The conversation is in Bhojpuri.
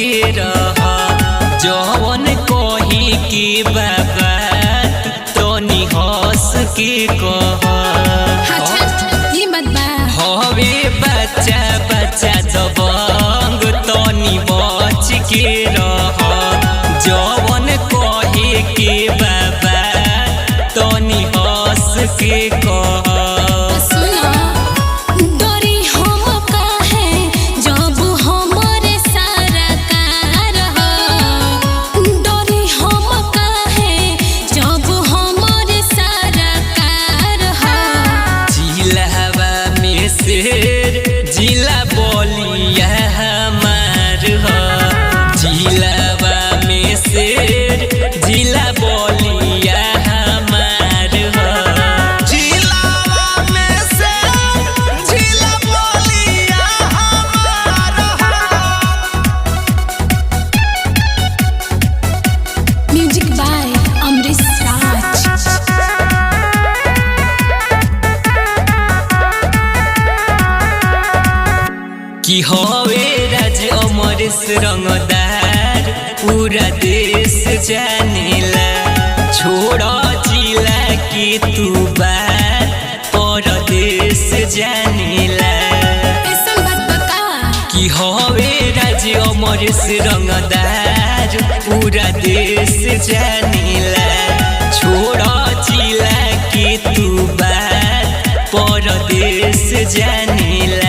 के रह। जवन कही के बाबा तनी हंस के कह। अच्छा, ये बात बा। हवे बच्चा बच्चा दबंग तनी बच के रह। जवन कहे के बाबा तनी हंस के कह। सुनो, डरी हम काहे जब हमरे सारा कार हो। डरी हम काहे जब हमरे सारा कार हो। जिलावा में शेर जिला बोलिया हमार हो। जिलावा में शेर जिला बोलिया हमार हो। जिलावा में से जिला बोलिया हमार हो। म्यूजिक बाय अमरीश राज। कि हवे राज अमरेश रंगदार पूरा देश जानेला। छोड़ जिला के तू बात परदेश जानेला। ऐसन बात बा का? कि हवे राज अमरेश रंगदार पूरा देश जानेला। छोड़ जिला के तू बात परदेश जानेला।